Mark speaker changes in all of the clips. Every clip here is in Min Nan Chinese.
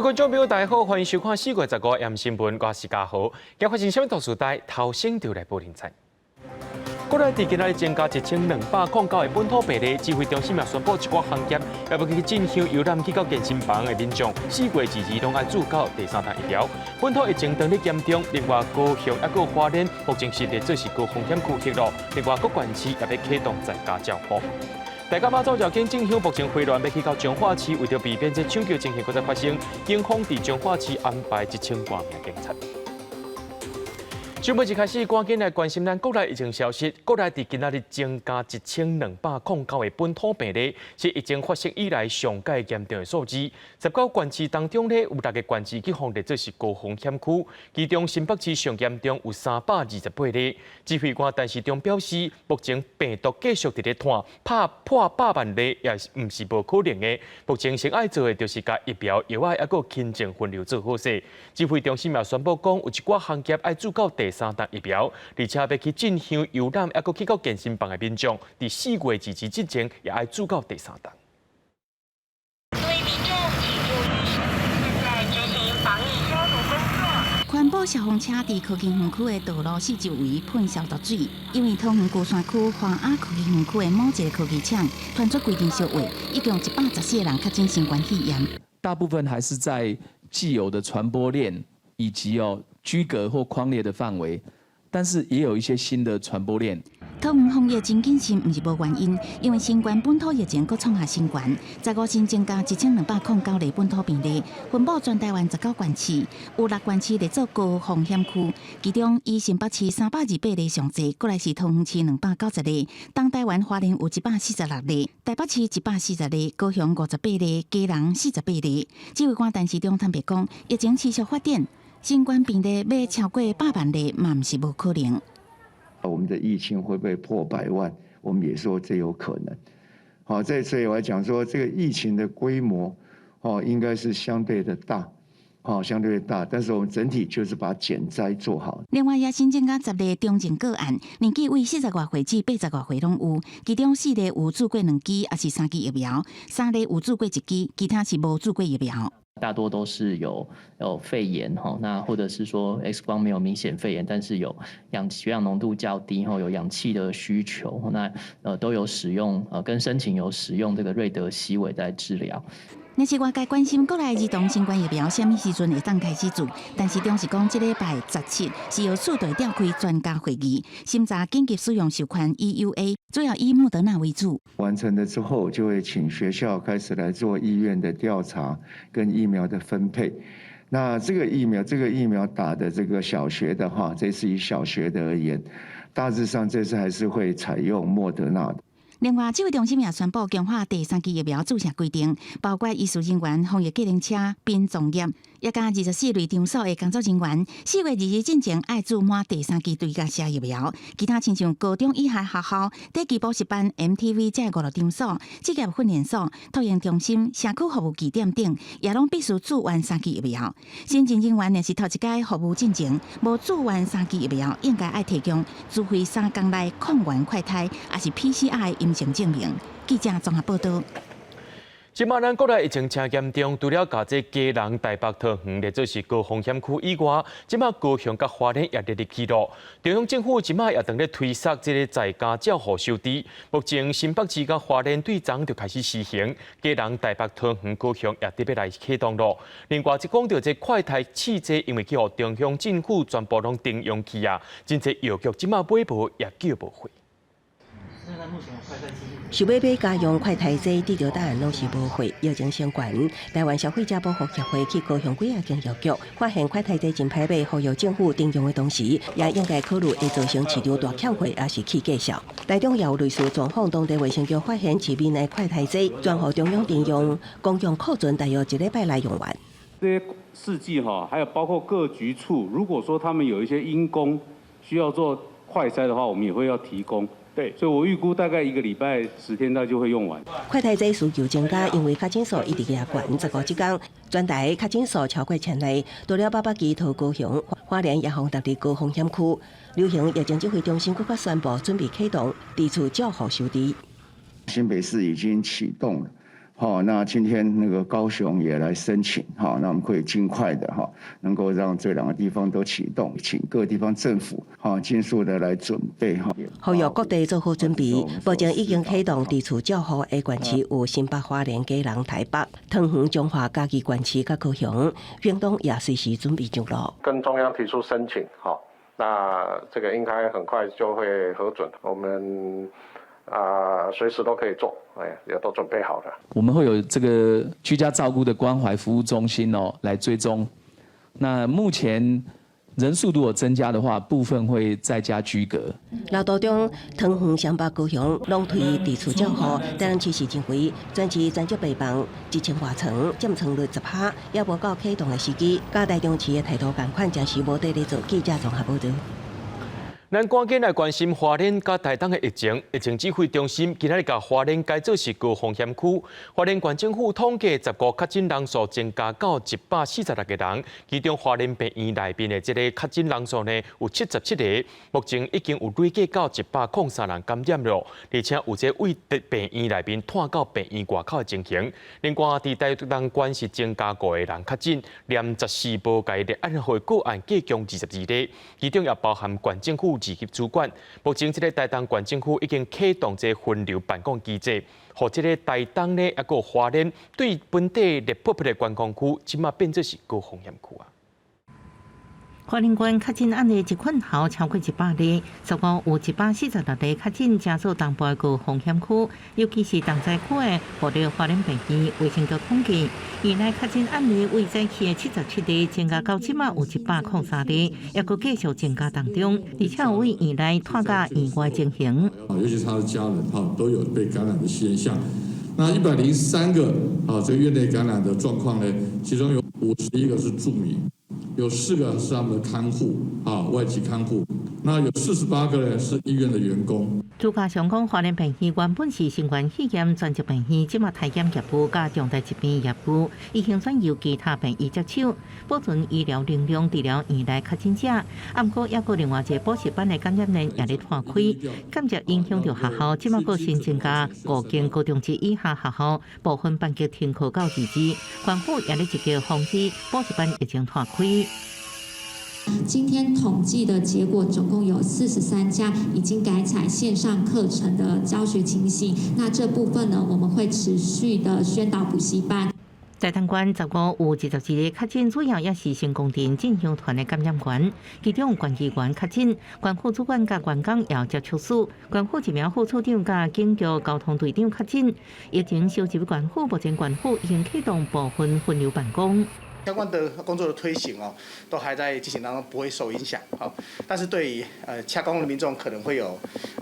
Speaker 1: 各位觀眾朋友，大家好，歡迎收看4月15暗新聞，我是嘉豪。今發生啥物大事代，頭先就來報您知。國內佇今仔日增加1209個本土病例，指揮中心也宣布一寡行業，也欲去進香遊覽去到健身房的民眾，4月22攏愛注到第三針疫苗。本土疫情當咧嚴重，另外高雄抑閣花蓮目前是列做是高風險區域咯。另外各縣市也欲啟動在家照護。大甲媽祖繞境進香目前回亂欲去到彰化市，為著避免這搶轎情形閣再發生，警方佇彰化市安排1000多名警察。新聞一開始，趕緊來關心咱國內疫情消息。國內佇今仔日增加1209個本土病例，是疫情發生以來上蓋嚴重的數字。19縣市當中咧，有六個縣市去予列做是高風險區，其中新北市上嚴重有328例。指揮官陳時中表示，目前病毒繼續佇咧湠，拍破百萬例也毋是無可能的。目前先愛做的就是共疫苗、藥仔抑閣輕症分流做好勢。指揮中心也宣布講，有一寡行業愛注到第三針疫苗，而且欲去進香遊覽，抑閣去到健身房的民眾，佇4月22之前也愛注到第三針。
Speaker 2: 各位民眾請注意，現在執行防疫消毒工作。
Speaker 3: 環保消防車佇科技園區的道路四周圍噴消毒水，因為桃園龜山區華亞科技園區的某一個科技廠傳出規間燒話，一共114個人確診新冠肺炎。
Speaker 4: 大部分還是在既有的傳播鏈以及區隔或匡列的範圍，但是也有一些新的傳播鏈。
Speaker 3: 桃園防疫真謹慎，毋是無原因，因為新冠本土疫情閣創下新高，15新增加1209例本土病例，分布全台灣19縣市，有六縣市列做高風險區，其中以新北市328例上濟，過來是桃園市290例，東台灣花蓮有146例，台北市140例，高雄58例，基隆48例。指揮官陳時中坦白講，疫情持續發展，新冠病例欲超過百萬例嘛，毋是無可能。
Speaker 5: 我們的疫情會不會破百萬？我們也說這有可能。好，在這裡我來講說，這個疫情的規模，哦，應該是相對的大，好，相對的大。但是我們整體就是把減災做好。
Speaker 3: 另外，也新增加10例中症個案，年紀為40外歲至80外歲攏有，其中四例有注過兩劑，抑是三劑疫苗，三例有注過一劑，其他是無注過疫苗。
Speaker 6: 大多都是有肺炎哈，那或者是說 X 光沒有明顯肺炎，但是有氧血氧濃度較低哈，有氧氣的需求，那都有使用跟申請有使用這個瑞德西韋在治療。
Speaker 3: 若是外界關心國內兒童新冠疫苗啥物時陣會當開始注，陳時中是講這禮拜17是由四隊召開專家會議，審查緊急使用授權 EUA，主要以莫德納為主。
Speaker 5: 完成了之後，就會請學校開始來做意願的調查跟疫苗的分配。那這個疫苗打的這個小學的話，這次以小學的而言，大致上這次還是會採用莫德納的。
Speaker 3: 另外，指揮中心也宣布強化第三劑疫苗注射規定，包括醫事人員、防疫計程車、殯葬業，抑佮24類場所的工作人員，4月2日進前愛注滿第三劑追加劑疫苗。其他親像高中以下學校、短期補習班、MTV 這娛樂場所、職業訓練所、托嬰中心、社區服務據點等，也攏必須注完三劑疫苗。新進人員若是頭一擺服務進前無注完三劑疫苗，應該愛提供自費3工內抗原快篩，抑是 PCR 陰性證明。記者綜合報道。
Speaker 1: 這馬咱國內疫情誠嚴重，除了共這基隆、台北、桃園列做是高風險區以外，這馬高雄佮花蓮也列入去咯。中央政府這馬也正咧推捒這个在家照護收支。目前新北市佮花蓮對昨就開始施行，基隆、台北、桃園、高雄也得欲來啟動咯。另外，這講著這快篩試劑，因為去予中央政府全部攏徵用去啊，真濟藥局這馬買無也叫無貨。
Speaker 7: 想欲買家用快篩劑，得著答案攏是無貨，疫情升懸。台灣消費者保護協會去高雄幾仔間藥局，發現快篩劑真歹買，呼籲政府徵用的同時，也應該考慮會造成市場大欠貨，抑是起價數。台中也有類似狀況，當地衛生局發現市面的快篩劑全予中央徵用，公共庫存大約一禮拜內用完。
Speaker 8: 這些試劑哈，還有包括各局處，如果說他們有一些因公需要做快篩的話，我們也會要提供。對，所以我預估大概一個禮拜10天，大概就會用完。
Speaker 7: 快篩劑需求增加，因為確診數一直加懸，15這工，全台確診數超過千例，除了北北基桃高雄、花蓮也予納入高風險區。流行疫情指揮中心閣較宣布準備啟動，佇厝照護收治。
Speaker 5: 新北市已經啟動了，好，那今天那個高雄也來申請，好，那我們可以盡快的哈，能夠讓這兩個地方都啟動，請各地方政府哈，盡速的來準備哈。
Speaker 7: 呼籲各地做好準備，目前已經啟動佇厝照護的縣市有新北、花蓮、基隆、台北、桃園、彰化、嘉義縣市佮高雄，屏東也隨時準備就緒。
Speaker 9: 跟中央提出申請，好，那這個應該很快就會核准，我們啊隨時都可以做，哎，也都準備好了。
Speaker 4: 我們會有這個居家照顧的關懷服務中心哦，來追蹤。那目前人數如果增加的話，部分會再加居隔。
Speaker 7: 老道中，桃園、雙北、高雄攏推佇厝照護，台南市市認為全市專責病房1000外床，佔床率10%，猶無到啟動的時機。佮台中市的態度仝款，暫時無佇咧做記者綜合報導。
Speaker 1: 咱趕緊來關心花蓮佮台東的疫情。疫情指揮中心今仔日共花蓮改做是高風險區。花蓮縣政府統計，15確診人數增加到146個人，其中花蓮病院內面的這個確診人數呢有77個，目前已經有累計到103人感染了，而且有這位病院內面湠到病院外口的情形。另外，佇台東縣是增加五個人確診，連14無共立案的個案計共22例，其中也包含縣政府二級主管。目前，這個台東縣政府已經啟動這個分流辦公機制，予這個台東呢，抑閣花蓮對本地熱撲撲的觀光區，這馬變做是高風險區啊。
Speaker 3: 花蓮縣確診案例一困頭超過100例，15有146例確診，成做東部的高風險區，尤其是重災區的部立花蓮病院。衛生局統計，院內確診案例為早期的77例，增加到這馬有103例，抑閣繼續增加當中，而且有位院內湠到院外情形。
Speaker 10: 尤其是他的家人哈都有被感染的現象。那103個啊，這個院內感染的狀況呢，其中有51個是住民。有4個是他們的看護啊，外籍看護。那有48個人是醫院的員工。
Speaker 3: 朱家祥講，花蓮病院原本是新冠肺炎專責病院，這馬篩檢業務佮重大疾病業務已經轉由其他病院接手，保存醫療能量治療院內確診者。啊，毋過抑閣另外一個補習班的感染鏈也咧湠開，間接影響著學校，這馬閣新增加五間高中職以下學校部分班級停課到自治，縣府也咧積極防止補習班疫情湠開。
Speaker 11: 今天統計的結果，總共有43家已經改採線上課程的教學情形。那這部分呢，我們會持續的宣導補習班。
Speaker 3: 台東縣15有22個確診，主要也是成功鎮進香團的感染源，其中縣議員確診，縣府主管佮員工也接觸史，縣府一名副處長佮警局交通隊長確診。疫情收集縣府，目前縣府已經啟動部分分流辦公。
Speaker 12: 相關的工作的推行哦，都還在進行當中，不會受影響。好，但是對於洽公的民眾可能會有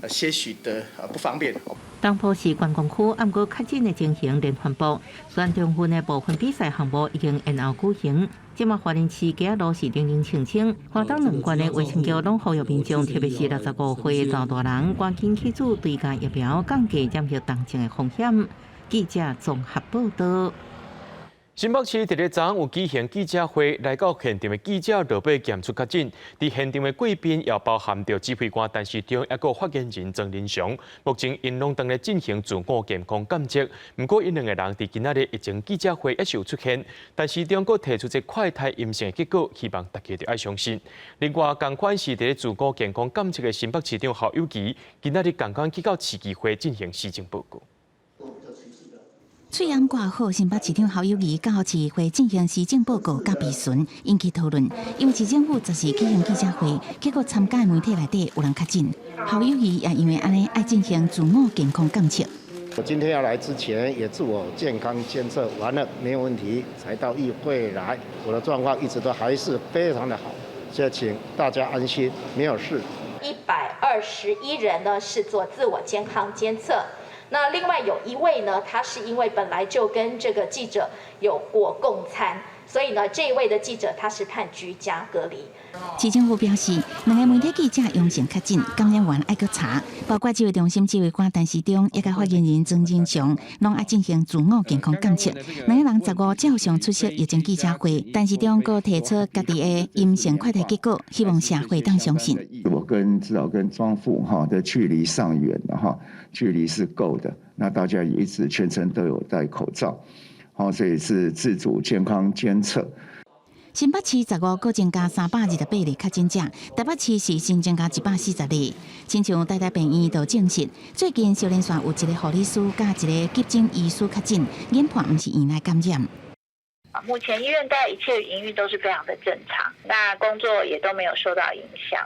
Speaker 12: 些許的不方便。
Speaker 3: 東部是觀光區，毋過確診的情形連環爆，雖然中分的部分比賽項目已經延後舉行。這馬花蓮市街仔路是冷冷清清，花東兩縣的衛生局攏呼籲民眾，特別是65歲的老大人，趕緊去注追加疫苗，降低染疫重症的風險。記者綜合報導。
Speaker 1: 新北市佇咧昨昏有舉行記者會，來到現場的記者就被檢出確診。佇現場的貴賓也包含著指揮官陳時中，抑閣發言人莊人祥。目前𪜶攏正咧進行自我健康檢測。毋過𪜶兩個人佇今仔日疫情記者會猶是有出現，陳時中閣提出這快篩陰性的結果，希望大家著愛相信。另外，仝款是佇咧自我健康檢測的新北市長侯友宜，今仔日仝款去到市議會進行施政報告。
Speaker 3: 喙罨掛好，新北市長侯友宜到市議會進行施政報告佮備詢，引起討論。因為市政府十四舉行記者會，結果參加的媒體內底有人確診，侯友宜也因為按呢愛進行自我健康檢測。
Speaker 13: 我今天要來之前也自我健康監測完了，沒有問題，才到議會來。我的狀況一直都還是非常的好，所以請大家安心，沒有事。
Speaker 14: 121人呢是做自我健康監測。那另外有一位呢，他是因為本來就跟這個記者有過共餐，所以呢，這一位的記者他是判居家隔離。
Speaker 3: 市政府表示，兩个媒體記者陽性確診，感染源愛閣查，包括指揮中心指揮官陳時中，以及發言人莊人祥，攏愛進行自我健康檢測。兩个人15照常出席疫情記者會，陳時中閣提出家己的陰性快篩結果，希望社會當相信。
Speaker 5: 我跟至少跟莊父哈的距離尚遠的哈，距離是夠的。那大家也一直全程都有戴口罩，好，所以是自主健康監測。
Speaker 3: 新北市15閣增加328例確診者，台北市是新增加140例。親像台大病院就證實，最近小連線有一个護理師佮一个急診醫師確診，研判毋是院內感染。
Speaker 2: 目前醫院的一切營運都是非常的正常，那工作也都沒有受到影響。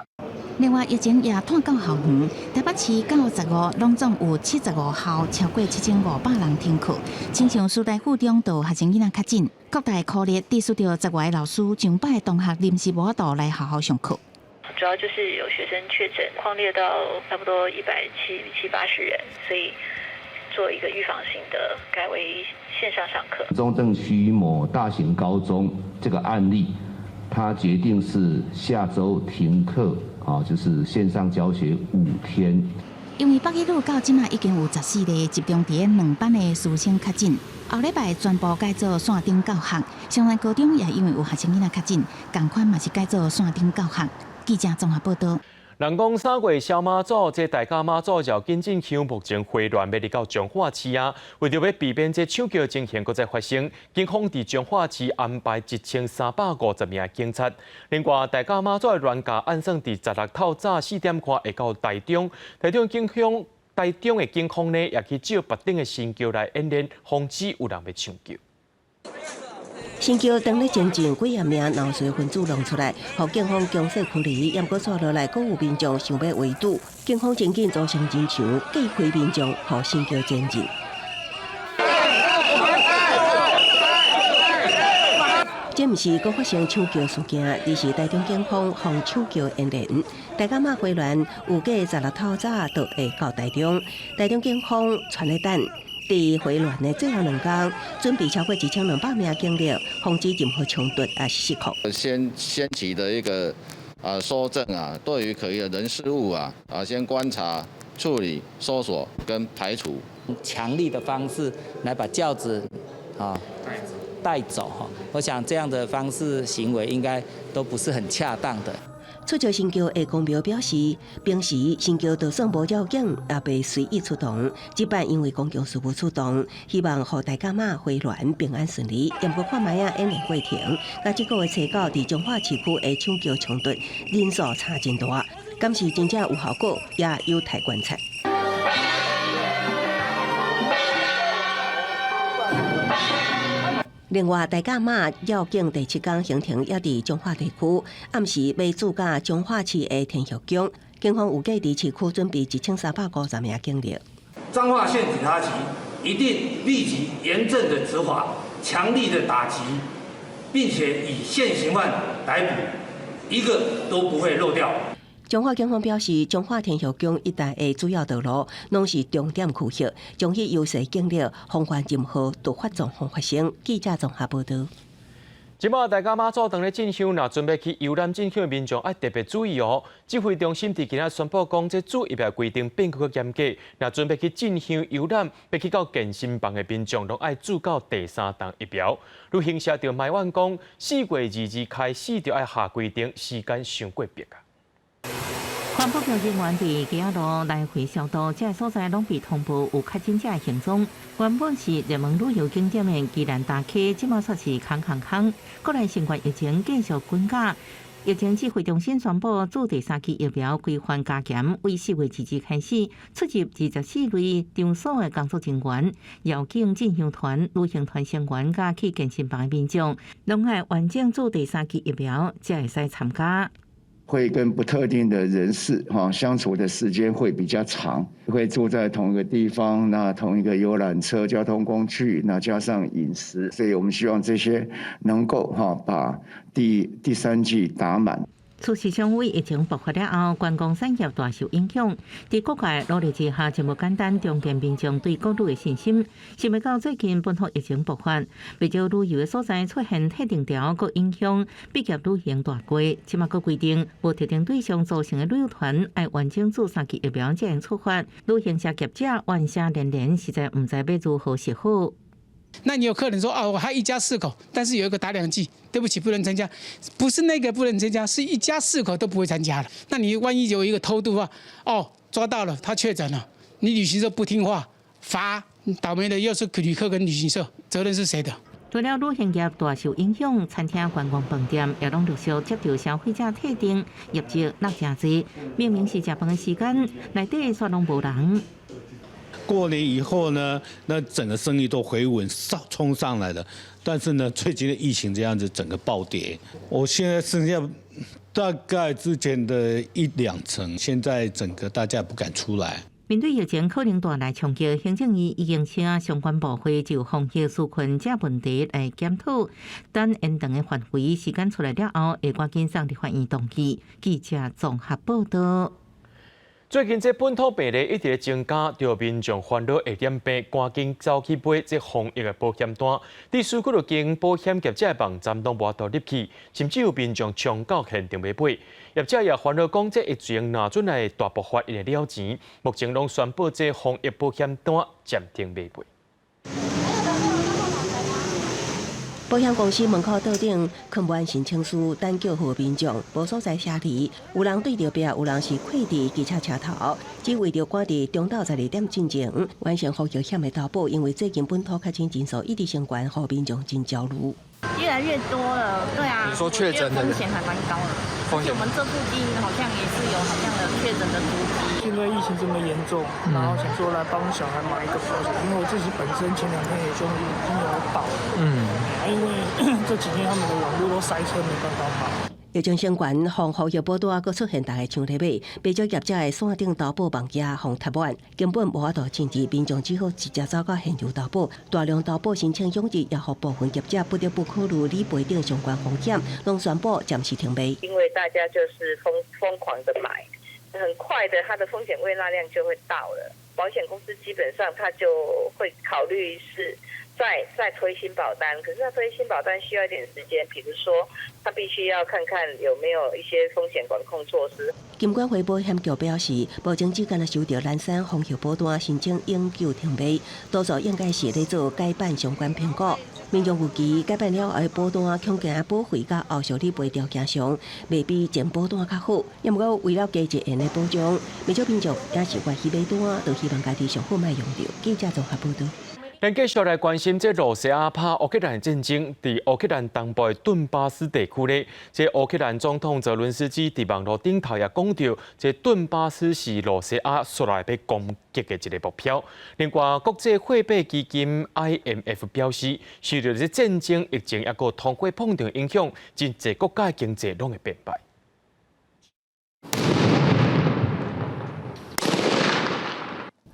Speaker 3: 另外，疫情也湠到校園，台北市到15攏總有75校超過7500人停課。親像師大附中就學生囡仔確診，各大科立致使著10外个老師上百个同學臨時無法度來學校上課。
Speaker 2: 主要就是有學生確診，匡列到差不多一百七七八十人，所以做一個預防性的改為線上上課。
Speaker 15: 中正區某大型高中這個案例，他決定是下週停課，啊，就是線上教學5天。
Speaker 3: 因為北一女到這馬已經有14例集中佇兩班的師生確診，後禮拜全部改做線頂教學。雙和高中也因為有學生囡仔確診，仝款嘛是改做線頂教學。記者綜合報道。
Speaker 1: 人講3月燒媽祖，這大甲媽祖繞境進香目前回鑾欲入到彰化市啊，為著欲避免這搶轎情形閣再發生，警方佇彰化市安排1350名警察。另外，大甲媽祖的鑾駕按算佇16透早4點外會到台中，台中的警方呢，也去借別頂的神轎來演練，防止有人欲搶轎。
Speaker 7: 神轎當咧前進，幾仔名鬧事分子弄出來，予警方強勢驅離，毋過紲落來，閣有民眾想欲圍堵，警方真緊組成人牆，隔開民眾，予神轎前進。這毋是閣發生搶轎事件，而是台中警方防搶轎演練。大甲媽回鑾預計16透早就會到台中，台中警方全咧等。佇回鑾的最後2天，準備超過1200名警力，防止任何衝突抑是失控。
Speaker 16: 先期的一個蒐證啊，對於可疑的人事物啊，先觀察、處理、搜索跟排除。
Speaker 17: 強力的方式來把轎子帶走哈，我想這樣的方式行為應該都不是很恰當的。
Speaker 7: 出招神轎的公廟表示，平時神轎就算無繞境，也袂隨意出動。這擺因為公共事務出動，希望予大甲媽回鑾平安順利。毋過看覓仔演練過程，佮這個月初九佇彰化市區的搶轎衝突，人數差真大，敢是真正有效果，也有待觀察。另外，大甲媽繞境第七天行程也佇彰化地區，暗時欲駐駕彰化市的天后宮，警方預計佇市區準備1350名警力。
Speaker 18: 彰化縣警察局一定立即嚴正的執法，強力的打擊，並且以現行犯逮捕，一個都不會漏掉。
Speaker 7: 彰化警方表示，彰化天后宮一帶的主要道路攏是重點區域，將彼優勢警力防範任何突發狀況發生。記者綜合報道。
Speaker 1: 這擺大甲媽祖當咧進香，若準備去遊覽進香的民眾愛特別注意哦。指揮中心佇今仔宣布講，這注疫苗規定變閣較嚴格。若準備去進香遊覽，欲去到健身房的民眾，攏愛注到第三針疫苗。旅行社就埋怨講，4月22開始就愛下規定，時間傷過迫啊。
Speaker 19: 環保局人員佇街仔路來回消毒，這个所在攏被通報有確診者的行蹤。原本是熱門旅遊景點的宜蘭大溪，這馬卻是空空空。國內新冠疫情繼續滾價，疫情指揮中心宣布，注第三劑疫苗規範加嚴，為4月22開始，出入24類場所的工作人員、繞境進香團、旅行團成員，佮去健身房的民眾，攏愛完整注第三劑疫苗，才會使參加。
Speaker 5: 會跟不特定的人士哈相處的時間會比較長，會住在同一個地方，那同一個遊覽車、交通工具，那加上飲食，所以我們希望這些能夠哈把第三劑打滿。
Speaker 19: 事實上，為疫情爆發了後，觀光產業大受影響。佇各界努力之下，真無簡單重建民眾對國旅的信心。想袂到最近本土疫情爆發，不少旅遊的所在出現退訂潮，閣影響畢業旅行大計。這馬閣規定，無特定對象組成的旅遊團，愛完整注三劑疫苗才能出發。旅行社業者怨聲連連，實在毋知欲如何是好。
Speaker 20: 那你有客人說哦，我還一家四口，但是有一個打兩劑，對不起，不能參加。不是那個不能參加，是一家四口都不會參加了。那你萬一有一個偷渡啊，哦，抓到了，他確診了，你旅行社不聽話，罰，倒霉的又是旅客跟旅行社，責任是誰的？
Speaker 19: 除了旅行業大受影響，餐廳、觀光飯店也攏陸續接到消費者退訂，業績落誠濟。明明是食飯的時間，內底煞攏無人。
Speaker 21: 過年以後呢，那整個生意都回穩上衝上來了，但是呢，最近的疫情這樣子，整個暴跌。我現在剩下大概之前的一兩成，現在整個大家不敢出來。
Speaker 19: 面對疫情可能帶來衝擊，行政院已經請相關部會就防疫紓困這問題來檢討，等延長的範圍時間出來了後，會趕緊送立法院動議。記者綜合報道。
Speaker 1: 最近這本土病例一直增加，著民眾煩惱會染病，趕緊走去買這防疫的保險單。佇市區間保險業者的網站攏無法度入去，甚至有民眾衝到現場欲買。業者也煩惱講，這疫情若準來大爆發，𪜶會了錢。目前攏宣布這防疫保險單暫停賣賣。
Speaker 7: 保險公司門口桌頂囥滿申請書，等叫號民眾，無所在寫字，有人對著壁，有人是跪佇機車車頭，只為著趕佇中晝12點進前完成防疫險的投保。因為最近本土確診人數一直升懸，予民眾真焦慮。
Speaker 22: 越來越多了，對啊，
Speaker 23: 你說確診的
Speaker 22: 風險還蠻高的，而且我們這附近好像也是有好像的確診的足跡。
Speaker 24: 現在疫情這麼嚴重，然後想說來幫小孩買一個保險，因為我自己本身前2天也就已經有保了，因為這幾天他們的網路都塞車，沒辦法買。
Speaker 7: 疫情升懸，防護疫保單閣出現大家搶咧買，不少業者的線頂投保網頁予塞滿，根本無法度進入，民眾只好直接走到現場投保。大量投保申請湧入，也予部分業者不得不考慮理賠等相關風險，攏宣布暫時停賣。
Speaker 25: 因為大家就是瘋狂的買，很快的，它的風險胃納量就會到了。保險公司基本上它就會考慮是再推新保單，可是他推新保單需要一點時間，比如說他必須要看看有沒有一些風險管控措施。
Speaker 7: 金管會保險局表示，目前只干焦收著南山防疫保單申請永久停賣，多數應該是咧做改版相關評估。民眾預期改版了後的保單，恐驚保費佮後續理賠條件上，袂比前保單較好。也毋過為了加一緣的保障，不少民眾也是願意買單，就希望家己上好莫用著。記者綜合報道。
Speaker 1: 咱繼續來關心這羅西亞拍烏克蘭戰爭，佇烏克蘭東部的頓巴斯地區咧，這烏克蘭總統澤倫斯基佇網路頂頭也講著，這頓巴斯是羅西亞紲來欲攻擊的一個目標。另外，國際貨幣基金 IMF 表示，受著這戰爭、疫情抑閣通貨膨脹影響，真濟國家經濟攏會變歹。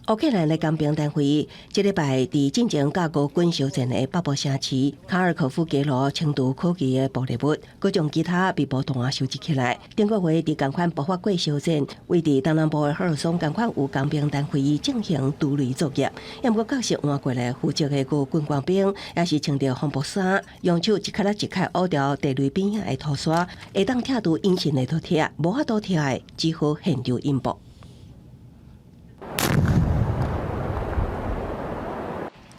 Speaker 7: 烏克蘭的工兵單位，這禮拜佇進前佮俄軍相戰的北部城市卡爾科夫街路清除可疑的爆裂物，閣將其他密無彈收集起來。頂個月佇仝款爆發過小戰，位佇東南部的赫爾松仝款有工兵單位進行除雷作業，也毋過確實換過來負責的俄軍官兵，也是穿著防爆衫，用手一塊仔一塊挖掉地雷邊仔的土沙，會當拆除引信的就拆，無法度拆的只好現場引爆。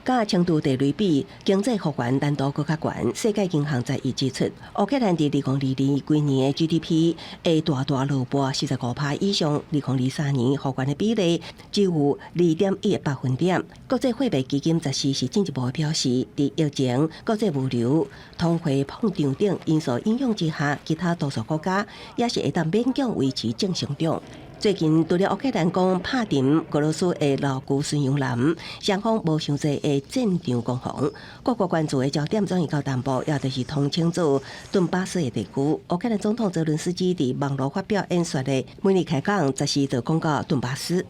Speaker 7: 佮清除地雷比，經濟復原難度閣較懸。世界銀行在伊指出，烏克蘭佇2022規年的 GDP 會大大落寞45%以上，2023年復原的比例只有2.1百分點。國際貨幣基金14是進一步表示，佇疫情、國際物流、通貨膨脹等因素影響之下，其他多數國家也是會當勉強維持正成長。最近，除了烏克蘭講拍沉俄羅斯的老舊巡洋艦，雙方無傷濟的戰場攻防。各國關注的焦點轉移到東部，也就是統稱做頓巴斯的地區。烏克蘭總統澤倫斯基佇網路發表演說的每日開講，十四就講到頓巴斯。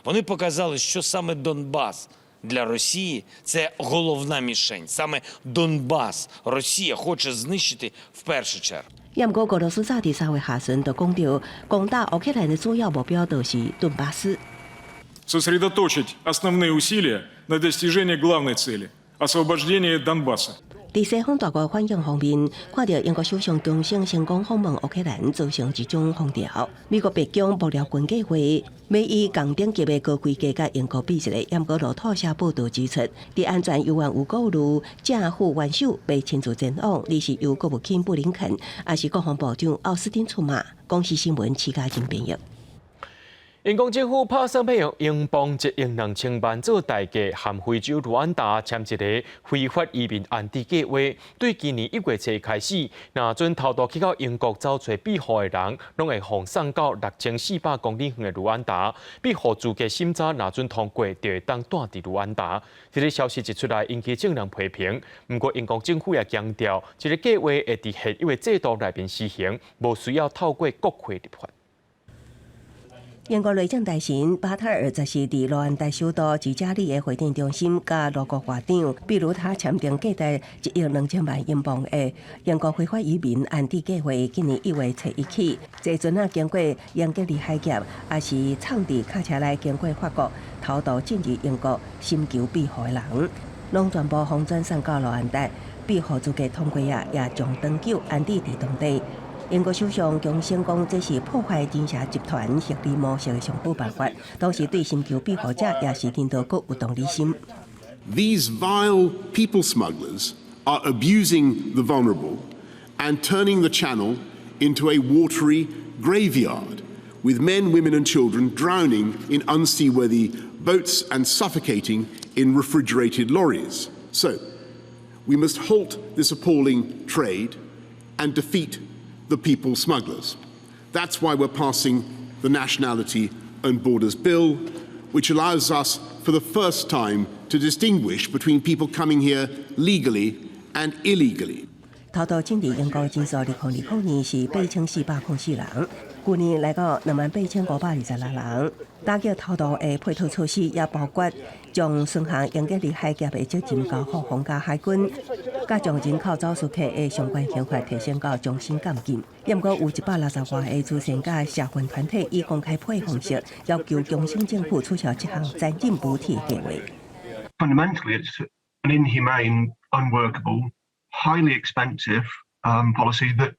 Speaker 26: Вони показали, що саме Донбас для Росії це головна мішень. Саме Донбас Росія хоче знищити в першу чергу.
Speaker 7: 也毋過，俄羅斯早佇3月下旬就講著，攻打烏克蘭的主要目標就是頓巴斯。
Speaker 27: Сосредоточить основные усилия на достижении главной цели – освобождения Донбасса.
Speaker 7: 佇西方大國反應方面，看著英國首相強生成功訪問烏克蘭，造成一種風潮。美國白宮幕僚群計劃欲以仝等級的高規格佮英國比一下，毋過路透社報導指出，佇安全猶原有顧慮，正副元首袂親自前往，而是由國務卿布林肯，抑是國防部長奧斯汀出馬。公視新聞，徐嘉真編譯。
Speaker 1: 英國政府拍算欲用英鎊1億2000萬做代價，和非洲盧安達簽一个非法移民安置計劃。對今年1月初開始，若準偷渡去到英國走揣庇護的人，攏會予送到6400公里遠的盧安達。庇護資格審查若準通過，就會當蹛佇盧安達。這个消息一出來，引起眾人批評。毋過英國政府也強調，這个計劃會佇現有的制度內面實行，無需要透過國會立法。
Speaker 7: 英國內政大臣巴特爾就是佇盧安達首都基加利的會展中心，佮盧國外長比魯塔簽訂價值1億2000萬英鎊的英國非法移民安置計劃，今年1月初一起，坐船仔經過英吉利海峽，抑是藏佇卡車內經過法國偷渡進入英國尋求庇護的人，攏全部予轉送到盧安達，庇護資格通過啊，也將長久安置佇當地。英國首相強生講，這是破壞人蛇集團獲利模式的上好辦法，同時對尋求庇護者也是人道閣有同理心。
Speaker 4: These vile people smugglers are abusing the vulnerable and turning the channel into a watery graveyard, with men, women and children drowning in unseaworthy boats and suffocating in refrigerated lorries. So, we must halt this appalling trade and defeat the people smugglers. That's why we're passing the Nationality and Borders Bill, which allows us for the first time to distinguish between people coming here legally and illegally.
Speaker 7: 偷渡進入英國人數，2020年是8404人，舊年來到28,526人。打擊偷渡的配套措施也包括將巡航英吉利海峽的責任交予皇家海軍，佮將人口走私客的相關刑罰提升到終身監禁。毋過有160外个慈善佮社運團體以公開批方式要求強生政府取消這項殘忍無體的計劃。
Speaker 6: Fundamentally, it's an inhumane, unworkable, highly expensive policy that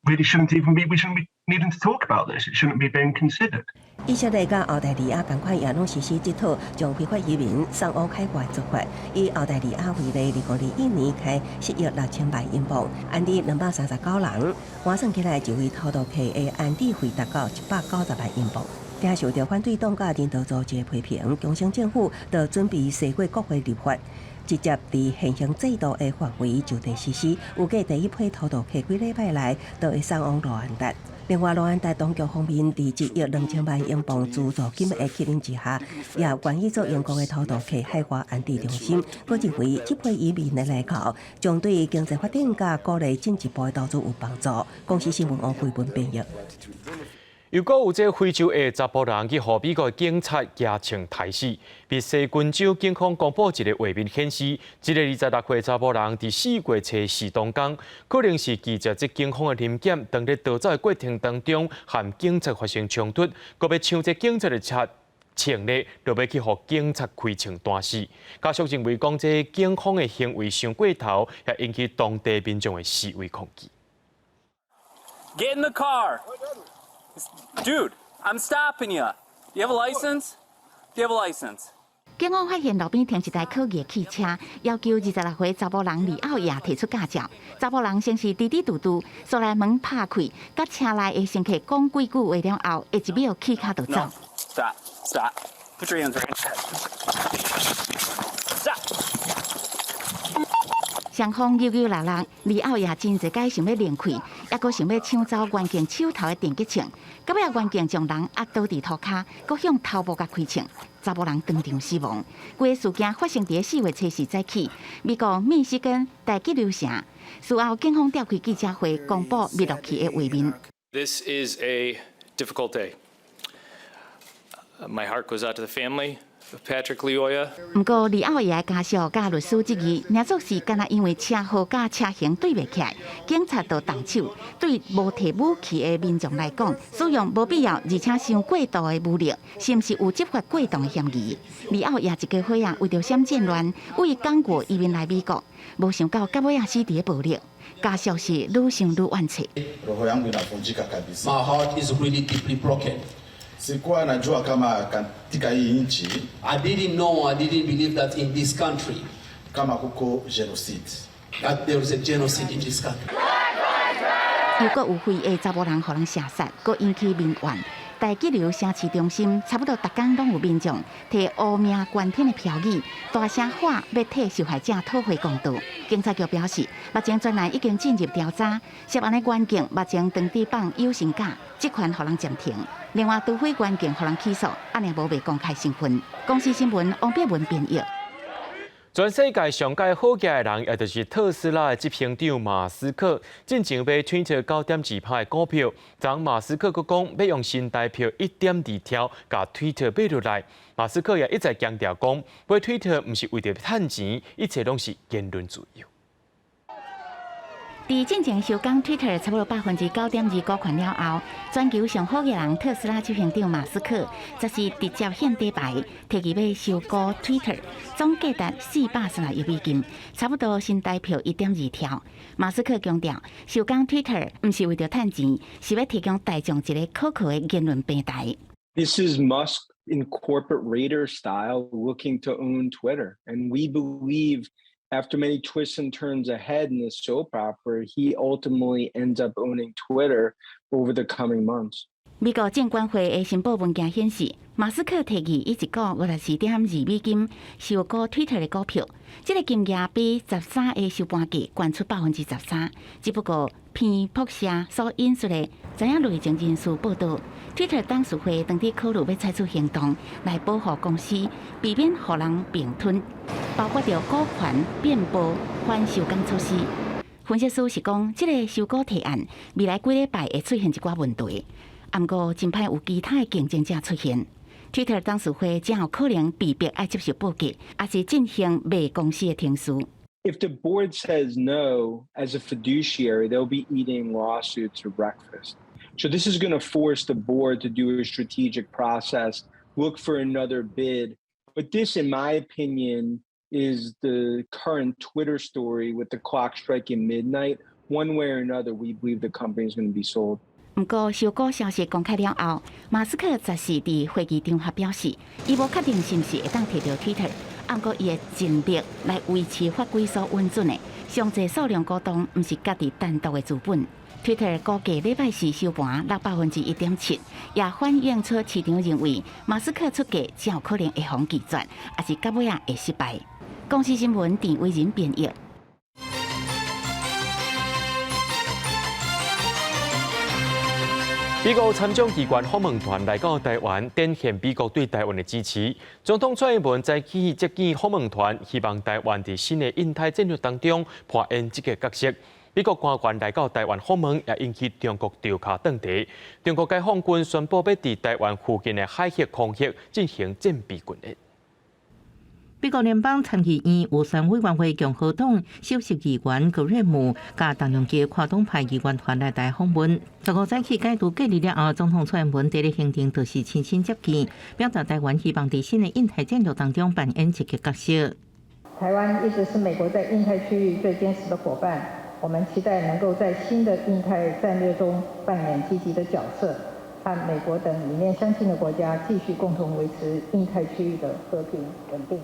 Speaker 6: really shouldn't even be, we shouldn't be needing to talk about this. It shouldn't be being considered.
Speaker 7: 以色列佮澳大利亞仝款也攏實施這套將非法移民送往海外做法。以澳大利亞為例，2021年開10億6000萬英鎊，安置239人，換算起來一位偷渡客的安置費達到190萬英鎊。驚受著反對黨佮人道組織的批評，強生政府就準備踅過國會立法，直接佇現行制度的範圍就地實施。預計第一批偷渡客幾禮拜內就會送往盧安達。另外，盧安達當局方面，佇1億2000萬英鎊資助金的吸引之下，也願意做英國的偷渡客海外安置中心。閣認為這批移民的來到，將對經濟發展佮鼓勵進一步的投資有幫助。公視新聞王慧文編譯。
Speaker 1: 又閣有這非洲的查埔人去予美國警察舉槍刣死。密西根州警方公布一个畫面顯示，這个26歲查埔人佇4月初四當工，可能是拒絕這警方的臨檢，當咧逃走的過程當中，和警察發生衝突，閣欲搶這警察的車槍咧，就欲去予警察開槍彈死。家屬認為講，這警方的行為傷過頭，也引起當地民眾的示威抗議。
Speaker 8: Get in the car. Dude, I'm stopping you. Do you have a license? Do you have a license?
Speaker 3: 警方發現路邊停一台可疑汽車，要求26歲查埔人李奧亞提出駕照。查埔人先是支支吾吾，後來門拍開，佮車內的乘客講幾句話了後，下一秒起跤就走。
Speaker 8: No. Stop. Stop. Put your hands right. Stop.
Speaker 3: 雙方扭扭搦搦，李奧亞真濟擺想欲離開，猶閣想欲搶走員警手頭的電擊槍，到尾員警將人壓倒佇塗跤，閣向頭部共開槍，查埔人當場死亡。規个事件發生佇4月初四早起，美國密西根大激流城。事後警方召開記者會，公布密錄器的畫面。
Speaker 9: This is a difficult day. My heart goes out to the family. Patrick Lyoya。
Speaker 3: 毋過李奧亞的家屬佮律師質疑，領作是敢若因為車號佮車型對袂起來，警察就動手。對無提武器的民眾來講，使用無必要而且傷過度的武力，是毋是有執法過當的嫌疑？李奧亞一家伙仔為著閃戰亂，為剛果移民來美國，無想到到尾仔死佇咧暴力，家屬是愈想愈怨氣。
Speaker 10: Roho yangu inavunjika kabisa.
Speaker 11: My heart is really deeply broken.
Speaker 10: Sikuwa najua kama katika hii nchi
Speaker 11: I didn't know, I didn't believe that in this country
Speaker 10: kama kuko genocide.
Speaker 11: That there is a genocide in this country.
Speaker 3: 又閣有非裔查某人予人射殺，閣引起民怨。大激流城市中心差不多逐工攏有民眾提烏名懸天的標語，大聲喊欲替受害者討回公道。警察局表示，目前專案已經進入調查，涉案的員警目前當地放有薪假，職權予人暫停。另外，除非員警予人起訴，按呢無袂公開身份。公視新聞王碧文編譯。
Speaker 1: 全世界上蓋好額的人，也就是特斯拉的執行長馬斯克，進前買 Twitter 9.2%的股票。昨馬斯克閣講，欲用新台票1.2兆共 Twitter 買落來。馬斯克也一再強調講，買 Twitter 毋是為著趁錢，一切攏是言論自由。
Speaker 3: 佇進前收購 Twitter 差不多9.2%股權了後，全球上好額人特斯拉執行長馬斯克，則是直接獻底牌，提議欲收購 Twitter，總價值430億美金，差不多新台票1.2兆。馬斯克強調，收購 Twitter 毋是為著趁錢，是欲提供大眾一个可靠的言論平台。
Speaker 12: This is Musk in corporate raider style looking to own Twitter, and we believe after many twists and turns ahead in this soap opera, he ultimately ends up owning Twitter over the coming months.
Speaker 3: 美國證管會的申報文件顯示，馬斯克提議以一股54.2美金收購 Twitter 的股票，這個金額比13日收盤價懸出13%。只不過彭博社所引述的知影內情人士報道，Twitter 董事會當佇考慮欲採取行動來保護公司，避免予人併吞，包括著股權變報反收購措施。分析師是講，這个收購提案未來幾禮拜會出現一寡問題。毋過真歹有其他的競爭者出現，Twitter 董事會真有可能被逼愛接受報價，抑是進行賣公司的程序。
Speaker 12: If the board says no, as a fiduciary, they'll be eating lawsuits for breakfast. So this is going to force the board to do a strategic process, look for another bid. But this, in my opinion, is the current Twitter story with the clock striking midnight. One way or another, we believe the company is going to be sold.
Speaker 3: 毋過收購消息公開了後，馬斯克則是佇會議場合表示，伊無確定是毋是會當提著 Twitter，毋過伊會盡力來維持法規所允准的上濟數量股東，毋是家己單獨的資本。Twitter 股價禮拜四收盤落1.7%，也反映出市場認為馬斯克出價真有可能會予拒絕，抑是到尾仔會失敗。公視新聞鄭偉仁編譯。
Speaker 1: 美國參眾議員訪問團來到台灣，展現美國對台灣的支持。總統蔡英文早起接見訪問團，希望台灣佇新的印太戰略當中扮演這个角色。美國官員來到台灣訪問，也引起中國調跤轉茶。中國解放軍宣布欲佇台灣附近的海域空域進行戰備軍演。
Speaker 19: 美國聯邦參議院預算委員會共和黨首席議員格瑞姆，佮重量級跨黨派議員團來台訪問。15早起解除隔離了後，總統蔡英文第一行程就是親身接見，表達台灣希望佇新的印太戰略當中扮演積極角色。
Speaker 13: 台灣一直是美國在印太區域最堅實的夥伴，我們期待能夠在新的印太戰略中扮演積極的角色，和美國等理念相近的國家繼續共同維持印太區域的和平穩定。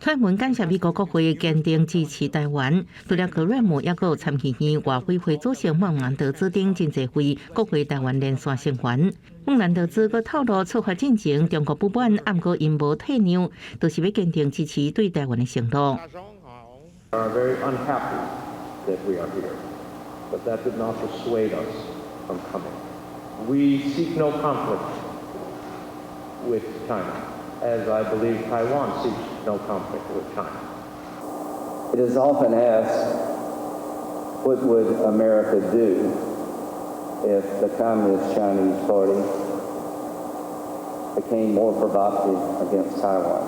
Speaker 19: 蔡英文感謝美國國會堅定支持台灣，除了格瑞姆，抑閣有參議院外委會主席孟蘭德茲等真濟位國會台灣連線成員。孟蘭德茲閣透露，出發進前中國不滿，毋過𪜶無退讓，就是欲堅定支持對台灣的承諾。
Speaker 23: Are very unhappy that we are here, but that did not dissuade us from coming. We seek no conflict with China, as I believe Taiwan seeks no conflict with China.
Speaker 27: It is often asked, what would America do if the Communist Chinese Party became more provocative against Taiwan?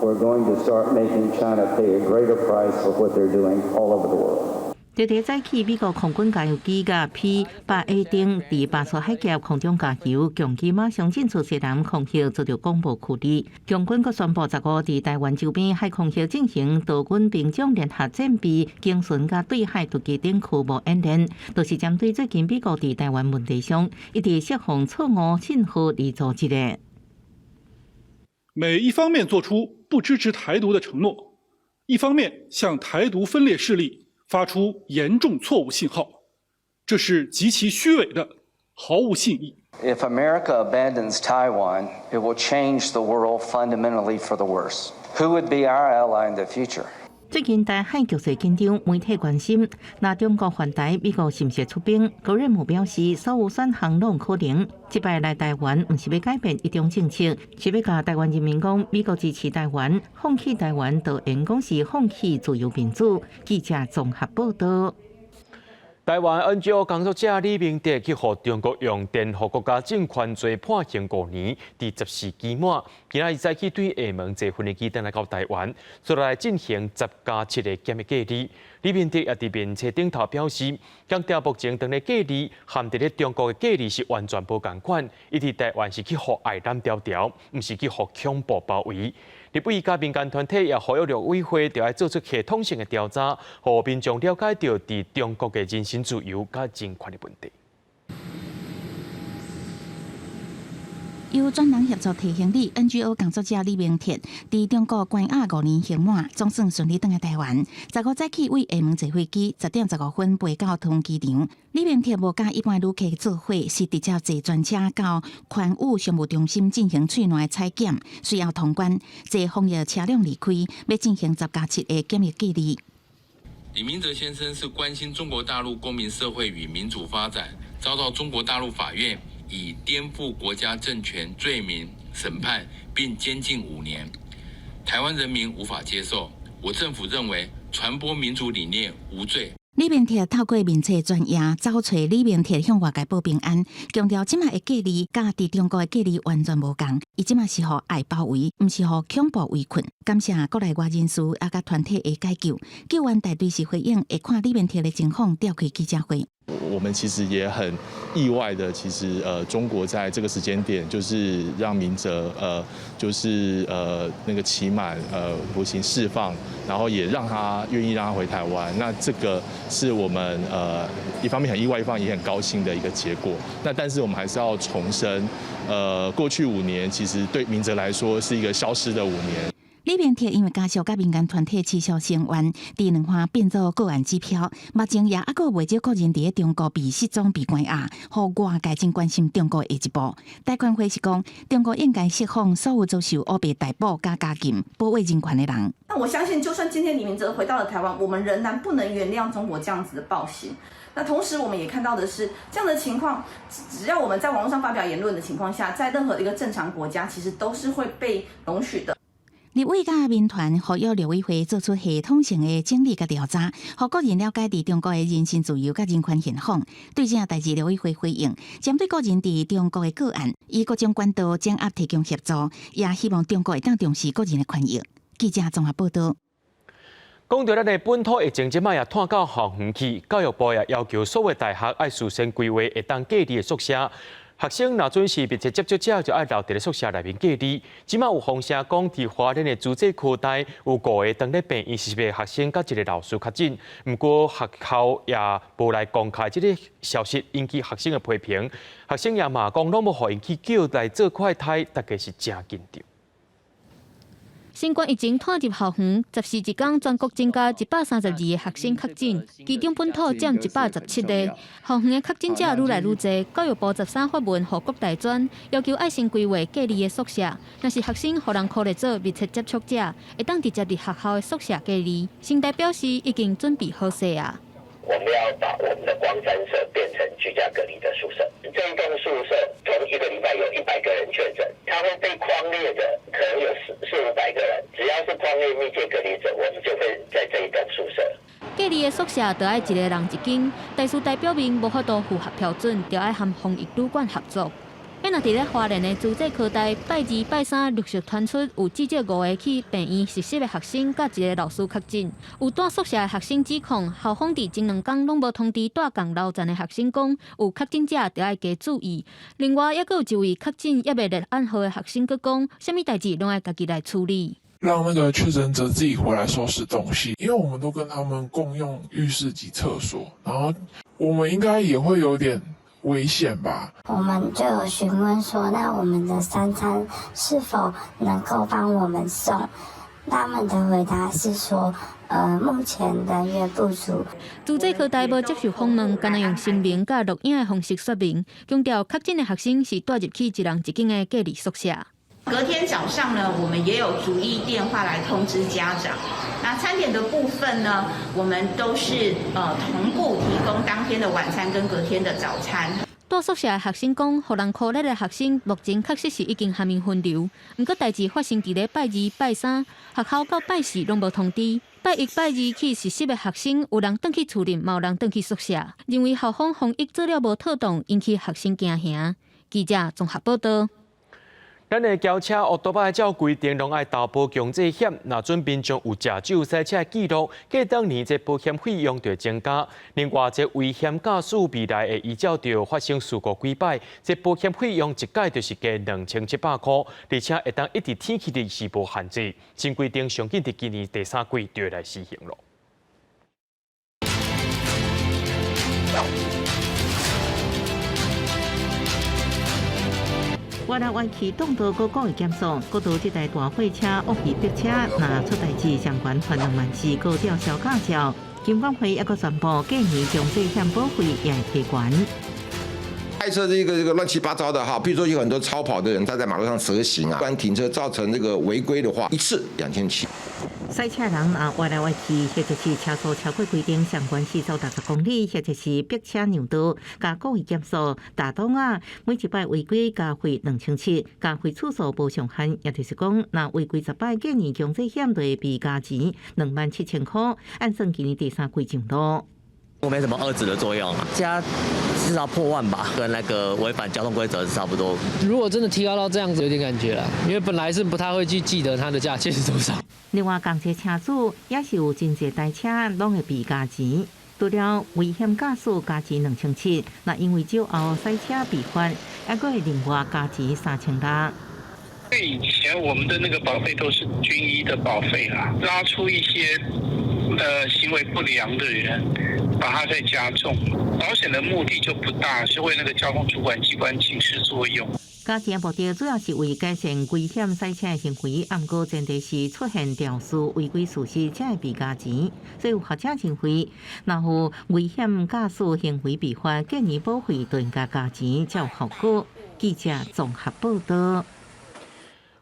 Speaker 27: We're going to start making China pay a greater price for what they're doing all over the world.
Speaker 19: 佇佇早起，美國空軍加油機佮 P-8A 等佇巴士海峽空中加油，共機馬上進出西南空域，遭著廣播區裡。共軍閣宣布十五佇台灣周邊海空域進行多軍兵種聯合戰備、警巡佮對海突擊等科目演練，都是針對最近美國佇台灣問題上一直釋放錯誤信號而組織的。
Speaker 2: 美一方面做出不支持台獨的承諾，一方面向台獨分裂勢力發出嚴重錯誤信號，這是極其虛偽的，毫無信義。
Speaker 27: If America abandons Taiwan, it will change the world fundamentally for the worse. Who would be our ally in the future?
Speaker 19: 最近台海局勢緊張，媒體關心，若中國犯台，美國是毋是會出兵？高瑞姆表示，所有選項攏有可能。這擺來台灣，毋是欲改變一中政策，是欲共台灣人民講，美國支持台灣，放棄台灣，就等於講是放棄自由民主。記者綜合報道。
Speaker 1: 台灣 NGO 工作者李明哲去予中國用顛覆國家政權罪判刑五年，佇14期滿，今仔日早起對廈門坐飛機轉來到台灣，紲來進行10加7的檢疫隔離。李明哲也佇面冊頂頭表示，強調目前當咧隔離和佇咧中國的隔離是完全無仝款，伊佇台灣是去予愛攬牢牢，毋是去予恐怖包圍。立委佮民間團體也呼籲陸委會，著愛做出系統性的調查，予民眾了解著佇中國的人身自由佮人權的問題。
Speaker 3: 由專人協助提行李 NGO 工作者李明哲，佇中國關押五年刑滿，總算順利轉來台灣。十五早起對廈門坐飛機，10點15分飛到桃園機場。李明哲無佮一般旅客做伙，是直接坐專車到寬宇商務中心進行喙內採檢，隨後通關，坐防疫車輛離開，欲進行10加7的檢疫隔離。
Speaker 9: 李明哲先生是關心中國大陸公民社會與民主發展，遭到中國大陸法院以顛覆國家政權罪名審判並監禁五年，台灣人民無法接受。我政府認為傳播民主理念無罪。
Speaker 3: 李明哲透過面冊專頁走揣李明哲向外界報平安，強調這馬的隔離佮佇中國的隔離完全無仝，伊這馬是予愛包圍，毋是予恐怖圍困。感謝國內外人士也佮團體的解救，救援大隊是回應會看李明哲的情況，召開記者會。
Speaker 14: 我們其實也很意外的，其實中國在這個時間點，就是讓明哲就是那個期滿服刑釋放，然後也讓他願意讓他回台灣。那這個是我們一方面很意外，一方面也很高興的一個結果。那但是我們還是要重申，過去五年其實對明哲來說是一個消失的五年。
Speaker 3: 李明哲因為家屬佮民間團體持續聲援，佇兩岸變做個案指標，目前也猶閣袂少國人佇咧中國被失蹤、被關押，予外界真關心中國下一步。大權會是講，中國應該釋放所有遭受烏白逮捕佮監禁、保衛人權的人。
Speaker 15: 那我相信，就算今天李明哲回到了台灣，我們仍然不能原諒中國這樣子的暴行。那同時，我們也看到的是，這樣的情況，只要我們在網絡上發表言論的情況下，在任何一個正常國家，其實都是會被容許的。
Speaker 3: 立委佮民團呼籲陸委會做出系統性的整理佮調查，予國人了解佇中國的人身自由佮人權現況。對這代誌，陸委會回應，針對個人佇中國的個案，以各種管道掌握提供協助，也希望中國會當重視個人的權益。記者綜合報道。
Speaker 1: 講著咱的本土疫情，這擺也湠到校園去，教育部也要求所有大學愛事先規劃會當隔離的宿舍。學生若準是密切接觸者，就愛留佇咧宿舍內面隔離。這擺有風聲講，佇花蓮的諸暨科大有五个當咧病院實習的學生佮一个老師確診，毋過學校也無來公開這个消息，引起學生的批評。學生也嘛講，攏無予𪜶去叫來做快篩，大家是誠緊張。
Speaker 16: 新冠疫情湠入校園，14一工全國增加132个學生確診，其中本土佔117个。校園的確診者愈來愈濟，教育部13發文予各大專，要求愛先規劃隔離的宿舍。若是學生予人箍列做密切接觸者，會當直接佇學校的宿舍隔離。成大表示已經準備好勢啊。
Speaker 17: 我們要把我們的光山舍變成居家隔離的宿舍。這一棟宿舍同一個禮拜有100個人確診，他會被匡列的可能有四四五百個人。只要是匡列密切隔離者，我們就會在這一棟宿舍。
Speaker 16: 隔離的宿舍著愛一個人一間，大師代表明無法度符合標準，著愛和防疫旅館合作。若佇咧花蓮的慈濟科大，拜二、拜三陸續傳出有至少五个去病院實習的學生，佮一个老師確診。有蹛宿舍的學生指控，校方佇前兩工攏無通知蹛仝樓層的學生講，有確診者著愛加注意。另外，猶閣有一位確診猶未列案號的學生閣講，啥物代誌攏愛家己來處理。
Speaker 5: 讓那個確診者自己回來收拾東西，因為我們都跟他們共用浴室及廁所，然後我們應該也會有點危險吧。
Speaker 18: 我們就有詢問說，那我們的三餐是否能夠幫我們送？他們的回答是說，目前人員不足。
Speaker 16: 慈濟科大無接受訪問，干焦用聲明佮錄影的方式說明，強調確診的學生是帶入去一人一間的隔離宿舍。
Speaker 20: 隔天早上呢，我們也有逐一電話來通知家長。那餐點的部分呢，我們都是同步提供當天的晚餐跟隔天的早餐。
Speaker 16: 蹛宿舍的學生講，予人箍熱的學生目前確實是已經予𪜶分流。毋過代誌發生佇咧拜二、拜三，學校到拜四攏無通知。拜一、拜二去實習的學生，有人轉去厝裡，嘛有人轉去宿舍。認為校方防疫做了無妥當，引起學生驚嚇。記者綜合報道。
Speaker 1: 咱的轎車、烏多擺照規定攏愛投保強制險，若準民眾有食酒駛車記錄，過當年這保險費用就會增加。另外，這危險駕駛未來會依照著發生事故幾擺，這保險費用一擺就是加2700箍，而且會當一直天氣的是無限制。新規定上緊佇今年第三季就會來施行囉。
Speaker 19: 彎來彎去，擋道閣故意減速，國道這台大貨車惡意逼車，若出代誌相關罰2萬4，閣吊銷駕照。金管會猶閣宣布，隔年強制險保費也會提懸。
Speaker 21: 開車這個亂七八糟的哈，比如說有很多超跑的人，他在馬路上蛇行啊，不然停車造成這個違規的話，一次2700。
Speaker 19: 賽車人若彎來彎去，或者是車速超過規定上懸時速60公里，或者是逼車讓道，共故意減速、打擋仔，每一擺違規加費2700，加費次數無上限，也就是講，若違規10擺，隔年強制險就會被加錢27,000箍，按算今年第三季上路。
Speaker 22: 我沒什麼遏止的作用，加至少破萬吧，跟那個違反交通規則是差不多。
Speaker 24: 如果真的提高到這樣子，有點感覺啦，因為本來是不太會去記得它的價錢是多少。
Speaker 19: 另外，公車車主也是有真濟台車，攏會被加錢。除了危險駕駛加錢2700，那因為酒後駛車被罰，猶閣會另外加錢3600。
Speaker 25: 以前我們的那個保費都是均一的保費啦，拉出一些行為不良的人，把它再加重。保險的目的就不大，是為那個交通主管機關警示作用。
Speaker 19: 加錢目的主要是為改善危險駛車行為，毋過前提是出現肇事違規事實才會被加錢。所以有學者認為，若有危險駕駛行為被罰，隔年保費就應該加錢才有效果。記者綜合報道。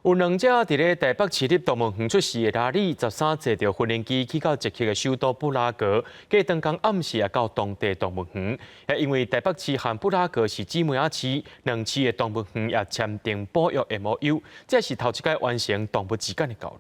Speaker 1: 有兩隻佇咧台北市立動物園出世的鯪鯉，13坐著無人機去到捷克的首都布拉格，過當工暗時也到當地動物園。也因為台北市和布拉格是姊妹仔市，兩市的動物園也簽訂保育 MOU，這是頭一擺完成動物之間的交流。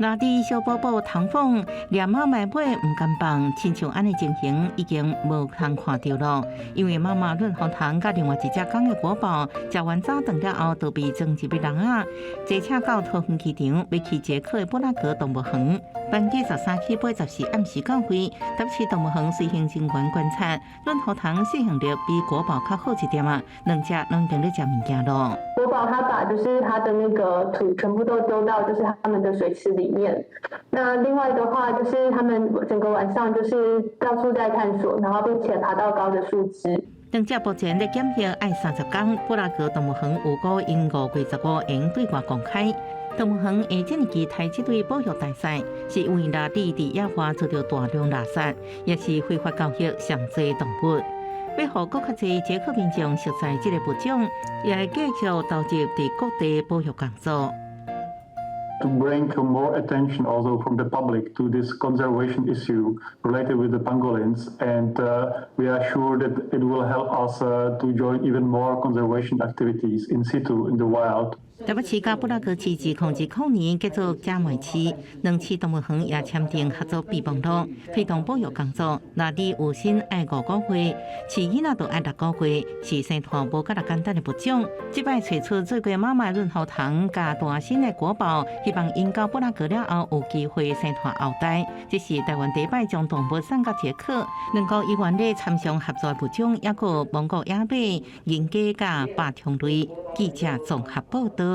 Speaker 19: 鯪鯉小寶寶唐鳳掠媽媽尾毋甘放，親像按呢情形已經無通看著囉。因為媽媽潤喉糖佮另外一隻仝个國寶，食完早頓了後，就被裝入去籠仔，坐車到桃園機場，欲去捷克的布拉格動物園。班機13起飛，14暗時到位，台北市動物園隨行人員觀察，潤喉糖適應力比國寶較好一點仔，兩隻攏已經咧食物件囉。
Speaker 28: 國寶他把就是他的那個土全部都丟到就是他們的水池裡面。那另外的話，就是他們整個晚上就是到處在探索，然後並且爬到高的樹枝。
Speaker 19: 兩隻目前咧檢疫愛30工，布拉格動物園預估𪜶5月15會對外公開。動物園會這麼期待這對保育大使，是因為鯪鯉佇野外遭著大量獵殺，也是非法交易上濟動物。欲予閣較濟捷克民眾熟悉這个物種，也會繼續投入佇各地保育工作。
Speaker 29: To bring more attention also from the public to this conservation issue related with the pangolins, and we are sure that it will help us to join even more conservation activities in situ in the wild.
Speaker 19: 台北市佮布拉格市自2020年結做姐妹市，兩市動物園也簽訂合作備忘錄，推動保育工作。若你有心愛5個月，飼囡仔就愛6個月，是生湠無佮簡單的物種。這擺揣出做過媽媽潤喉糖佮大新的國寶，希望𪜶到布拉格了後有機會生湠後代。這是台灣第一擺將動物送到捷克，兩國議員咧參詳合作物種，抑閣蒙古野馬、銀雞佮爬蟲類。記者綜合報道。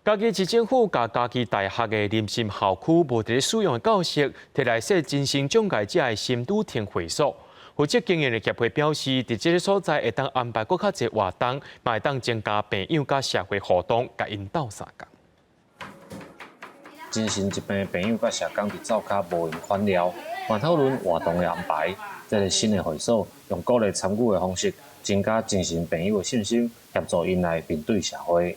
Speaker 1: 嘉義市政府共嘉義大學的林森校區無佇咧使用的教室，提來設精神障礙者的心女亭會所。負責經營的協會表示，佇這个所在會當安排閣較濟活動，嘛會當增加朋友佮社會互動，共𪜶鬥相共。
Speaker 4: 精神疾病朋友佮社工佇灶跤無閒款了，嘛討論活動的安排。這个新的會所用鼓勵參與的方式，增加精神朋友的信心，協助𪜶來面對社會。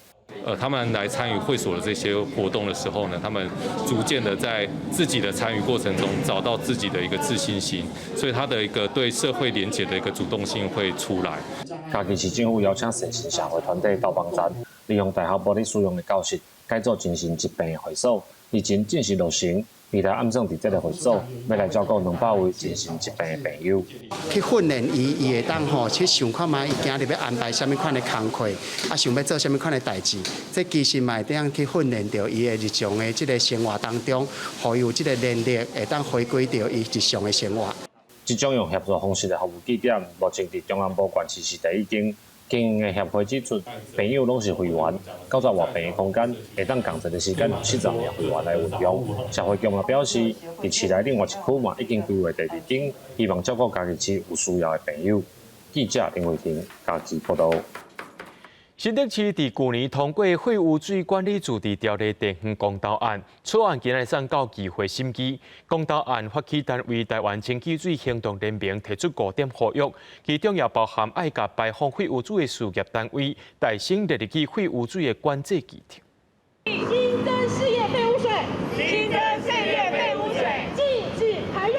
Speaker 6: 他們來參與會所的這些活動的時候呢，他們逐漸的在自己的參與過程中找到自己的一個自信心，所以他的一個對社會連結的一個主動性會出來。
Speaker 4: 嘉義市政府邀請善心社會團體鬥幫贊，利用大學無咧使用的教室，改做精神疾病的會所，已經正式落成。未來按算佇這个會所，欲來照顧200位精神疾病的病友。
Speaker 7: 去訓練伊，伊會當吼去想看覓，伊今日欲安排啥物款的工課，啊，想欲做啥物款的代誌，這其實嘛會當去訓練著伊的日常的這个生活當中，予伊有這个能力，會當回歸著伊日常的生活。
Speaker 4: 這種用協助方式的服務據點，目前佇中南部縣市是第一間。經營的協會指出，朋友攏是會員，90外坪的空間會當仝一个時間70名會員來運用。社會局嘛表示，佇市內另外一區嘛已經規劃第二間，希望照顧嘉義市有需要的朋友。記者林慧婷嘉義報導。
Speaker 1: 新竹市佇舊年通過廢污水管理自治條例地方公投案，草案今日送到議會審議。公投案發起單位台灣清潔水行動聯盟提出五點呼籲，其中也包含愛共排放廢污水的事業單位，提升列入去廢污水的管制議程。
Speaker 8: 新增事業廢污水，新增事業廢污水，禁止排入，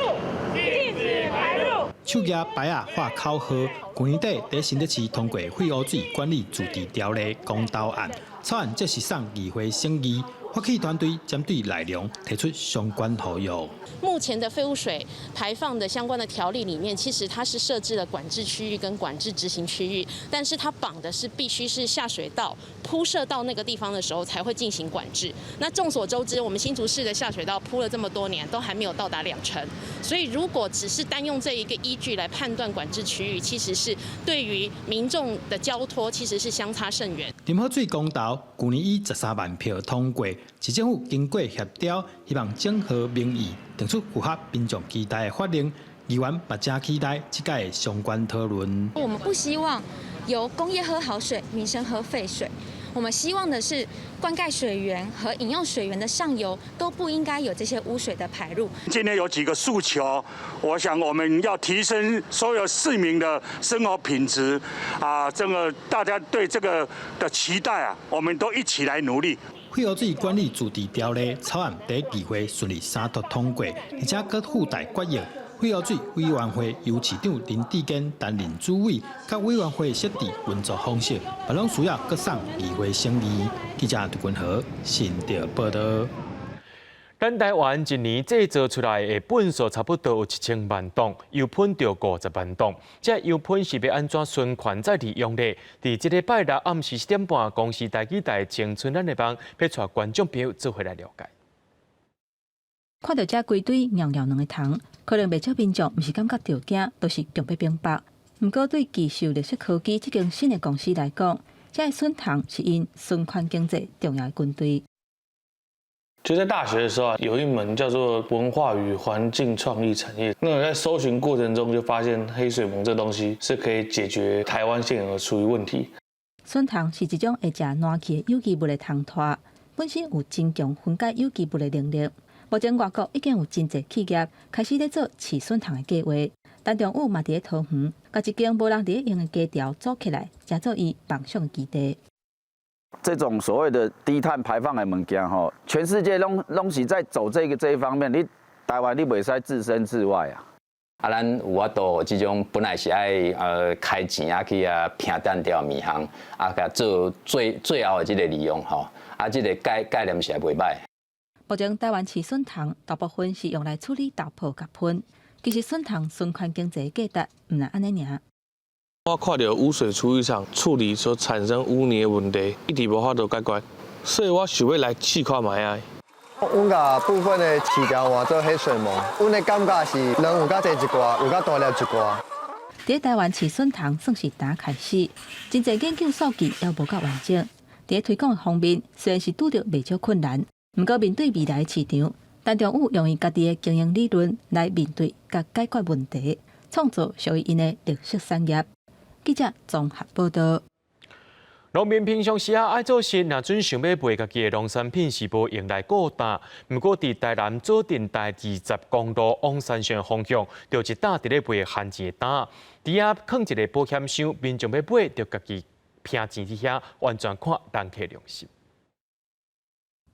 Speaker 8: 禁止排入。
Speaker 10: 手舉牌仔喊口號，舊年底佇新竹市通過廢污水管理自治條例公投案，草案正式送議會審議。發起團隊針對內容提出相關呼籲。
Speaker 11: 目前的廢污水排放的相關的條例裡面，其實它是設置了管制區域跟管制執行區域，但是它綁的是必須是下水道鋪設到那個地方的時候才會進行管制。那眾所周知，我們新竹市的下水道鋪了這麼多年，都還沒有到達2成，所以如果只是單用這一個依據來判斷管制區域，其實是對於民眾的交託，其實是相差甚遠。
Speaker 10: 林好水公投舊年以13萬票通過，市政府經過協調，希望整合民意，定出符合民眾期待的法令。議員嘛誠期待這屆的相關討論。
Speaker 12: 我們不希望由工業喝好水，民生喝廢水。我們希望的是灌溉水源和飲用水源的上游都不應該有這些污水的排入。
Speaker 13: 今天有幾個訴求，我想我們要提升所有市民的生活品質，啊，這個大家對這個的期待啊，我們都一起來努力。
Speaker 10: 廢污水管理自治條例草案佇議會順利三讀通過，而且閣附帶決議。廢污水委員會由市長林智堅擔任主委，佮委員會設置運作方式，嘛攏需要閣送議會審議。記者杜君和新竹報導。
Speaker 1: 咱台灣一年製造出來的糞埽差不多有1000萬噸，油噴著50萬噸。這油噴是欲按怎循環再利用咧？佇這个拜六暗時7點半，公視台語台青春咱的夢，欲帶觀眾朋友做伙來了解。
Speaker 16: 看著這規堆𠢕𠢕軟的蟲，可能袂少民眾毋是感覺著驚，就是強欲明白。毋過對技術綠色科技這間新的公司來講，這个筍蟲是𪜶循環經濟重要的軍隊。
Speaker 26: 就在大學的時候啊，有一門叫做文化與環境創意產業。那我在搜尋過程中就發現黑水虻這東西是可以解決台灣現有的廚餘問題。
Speaker 16: 筍蟲是一種會食爛去的有機物的蟲豸，本身有真強分解有機物的能力。目前外國已經有真濟企業開始咧做飼筍蟲的計劃，陳仲宇嘛佇咧桃園，共一間無人佇咧用的雞巢組起來，成做伊夢想的基地。
Speaker 30: 這種所謂的低碳排放的物件吼，全世界攏是在走這個這一方面，你台灣你袂使置身事外啊。
Speaker 2: 啊，咱有法度這種本來是愛開錢啊去啊拼單掉物項，啊，共做最最後的這個利用吼，啊，這個概念是也袂䆀。
Speaker 3: 目前台灣飼筍蟲大部分是用來處理豆粕佮糞，其實筍蟲循環經濟價值毋但按呢爾。
Speaker 26: 我看著污水處理廠處理所產生污泥的問題，一直無法度解決，所以我想欲來試看覓仔。
Speaker 5: 阮共部分的飼料換做黑水虻，阮的感覺是卵有較濟一寡，有較大粒一寡。
Speaker 3: 佇台灣飼筍蟲算是剛開始，真濟研究數據猶無夠完整。佇推廣方面，雖然是拄著袂少困難，毋過面對未來市場，陳仲武用伊家己的經營理論來面對佮解決問題，創造屬於𪜶的綠色產業。記者綜合報道。
Speaker 1: 農民平常時啊愛做事，若準想欲賣家己的農產品是無用來顧擔。毋過佇台南左鎮台20公路往山上方向，就一擔佇咧賣番薯的擔，佇遐囥一个保險箱，民眾欲買就家己憑錢佇遐，完全看人客良心。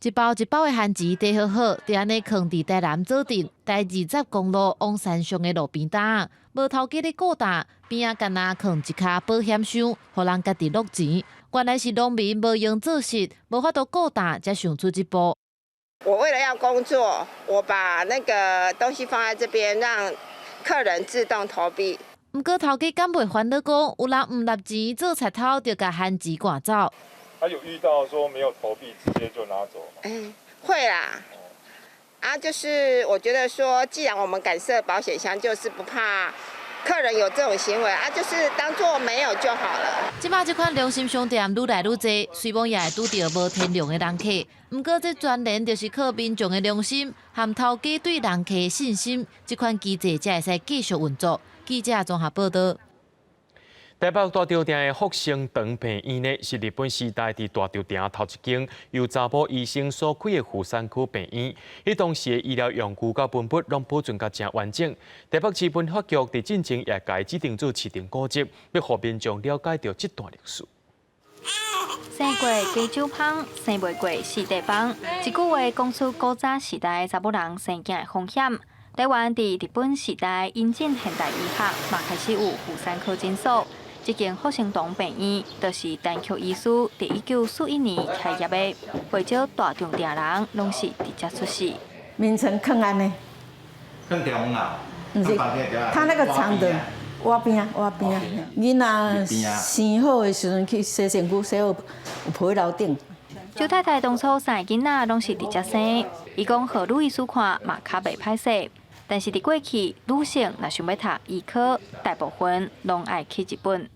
Speaker 9: 一包一包的番薯疊好好，就按呢囥佇台南左鎮台20公路往山上的路邊擔，無頭家咧顧擔，邊仔干焦囥一跤保險箱，予人家己落錢。原來是農民無閒做事，無法度顧擔，才想出這步。
Speaker 14: 我為了要工作，我把那個東西放在這邊，讓客人自動投幣。
Speaker 9: 毋過頭家敢袂煩惱講，有人毋納錢做賊偷，就共番薯趕走。
Speaker 15: 他有遇到說沒有投幣，直接就拿走嗎？
Speaker 14: 欸，會啦。啊，就是我覺得說，既然我們敢設保險箱，就是不怕客人有這種行為啊，就是當做沒有就好了。
Speaker 9: 這擺這款良心商店愈來愈濟，雖罔也會拄著無天良的人客，毋過這全然就是靠民眾的良心和頭家對人客的信心，這款機制才會使繼續運作。記者綜合報道。
Speaker 1: 台北大稻埕的復生堂病院呢，是日本時代佇大稻埕頭一間由查埔醫生所開的婦產科病院。彼當時的醫療用具佮文物攏保存甲誠完整。台北市文化局佇進前也共指定做市定古蹟，欲予民眾了解著這段歷史。
Speaker 17: 生過雞酒芳，生袂過四塊放。這句話講出古早時代查某人生囝的風險。台灣佇日本時代引進現代醫學，嘛開始有婦產科診所。這間復生堂病院就是陳菊醫師佇1941年開業的，袂少大稻埕人攏是佇遮出世。
Speaker 18: 眠床囥按呢？
Speaker 23: 囥中啊？
Speaker 18: 毋是，他那個床的倚邊啊，倚邊啊。囡仔生好的時陣去洗身軀，洗好有鋪佇樓頂。
Speaker 17: 周太太當初三个囡仔攏是佇遮生，伊講予女醫師看嘛較袂歹勢，但是佇過去女性若想欲讀醫科，大部分攏愛去日本。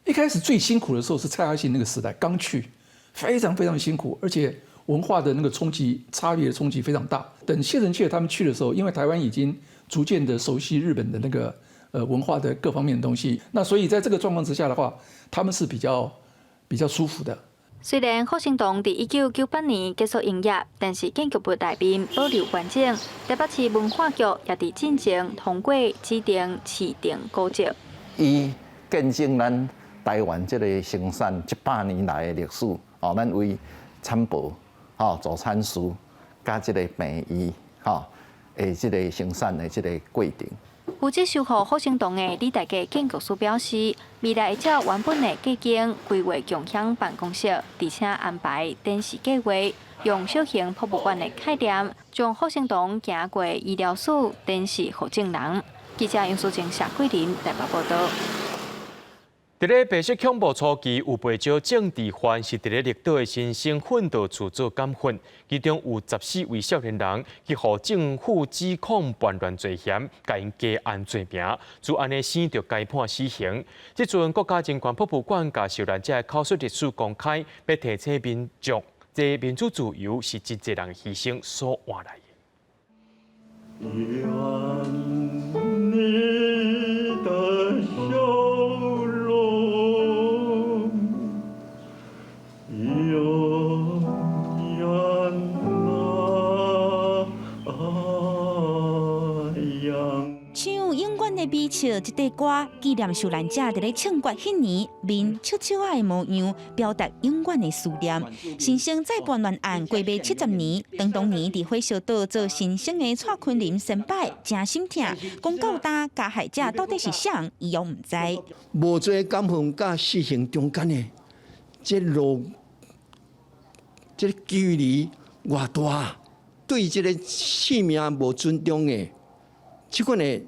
Speaker 27: 一開始最辛苦的時候是蔡阿信那個時代剛去，非常非常辛苦，而且文化的那個衝擊差別的衝擊非常大。等謝澄切他們去的時候，因為台灣已經逐漸的熟悉日本的那個文化的各方面的東西，那所以在這個狀況之下的話，他們是比較舒服的。
Speaker 17: 雖然復生堂佇1998年結束營業，但是建築物內面保留完整。台北市文化局也佇進前通過指定市定古蹟。
Speaker 31: 伊見證咱台灣這個生產100年來的歷史，哦，咱為產婆、吼助產師，佮這個病院，吼的這個生產的這個過程。
Speaker 17: 負責修復復生堂的李大家建築師表示，未來會照原本的計劃規劃共享辦公室，而且安排展示計劃，用小型博物館的概念，將復生堂行過醫療史展示予眾人。記者楊淑靜、謝桂林台北報導。
Speaker 1: 佇咧白色恐怖初期，有袂少政治犯是佇咧綠島的新生訓導處做監訓，其中有14位少年人去予政府指控叛亂罪嫌，共𪜶加按罪名，就按呢生著該判死刑。這陣國家人權博物館共受難者的口述歷史公開，欲提醒民眾，這民主自由是真濟人犧牲所換來的。
Speaker 32: 願你的笑容永遠那樣。
Speaker 20: 唱永遠的美笑，著這塊歌，紀念受難者佇咧唱決彼年面笑笑仔的模樣，表達永遠的思念。新生再叛亂案過欲70年，當當年佇火燒島做新生的蔡坤林先輩誠心疼，講到今加害者到底是誰，伊猶毋知。
Speaker 4: 無罪監犯佮死刑中間的這路，這個距離偌大，對這個性命無尊重的，這款的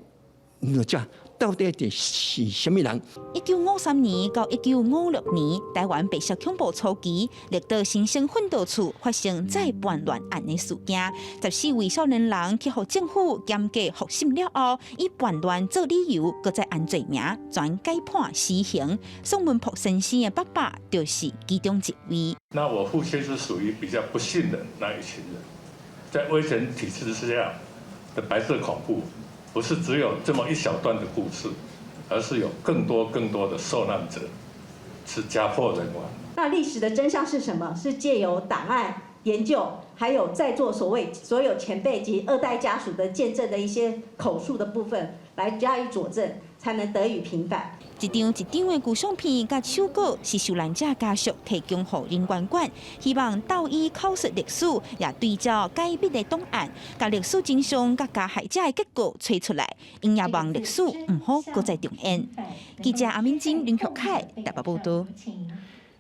Speaker 4: 者到底是啥物人？1953
Speaker 20: 年到1956年，台灣白色恐怖初期，綠島新生訓導處發生再叛亂案的事件，14位少年人去予政府檢過復審了後，以叛亂做理由，閣再按罪名全改判死刑。宋文博先生的爸爸就是其中一位。
Speaker 6: 那我父親是屬於比較不幸的那一群人，在威權體制之下的白色恐怖，不是只有這麼一小段的故事，而是有更多更多的受難者是家破人亡。
Speaker 7: 那歷史的真相是什麼？是借由檔案研究，還有在座所謂所有前輩及二代家屬的見證的一些口述的部分，來加以佐證，才能得以平反。
Speaker 20: 一張一張的舊相片佮手稿是受難者家屬提供予人權館，希望導以口述歷史，也對照解密的檔案，共歷史真相佮加害者的結果揣出來，𪜶也望歷史毋好閣再重演。記者阿敏晶、林玉凱台北報導。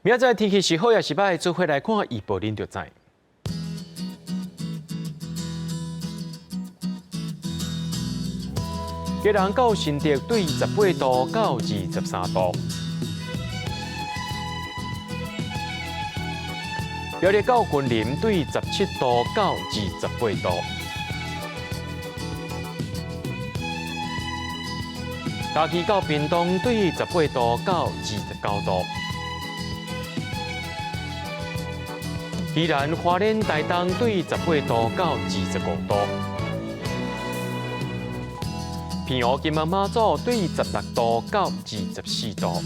Speaker 1: 明仔載天氣是好抑是䆀，做伙來看預報，恁就知。基隆到新竹對18度到23度，苗栗到雲林對17度到28度，嘉義到屏東對18度到29度，宜蘭花蓮台東對18度到25度。澎湖金門馬祖對16度到24度。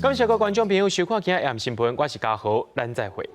Speaker 1: 感謝各位觀眾朋友收看今日新聞，我是嘉豪，咱再會。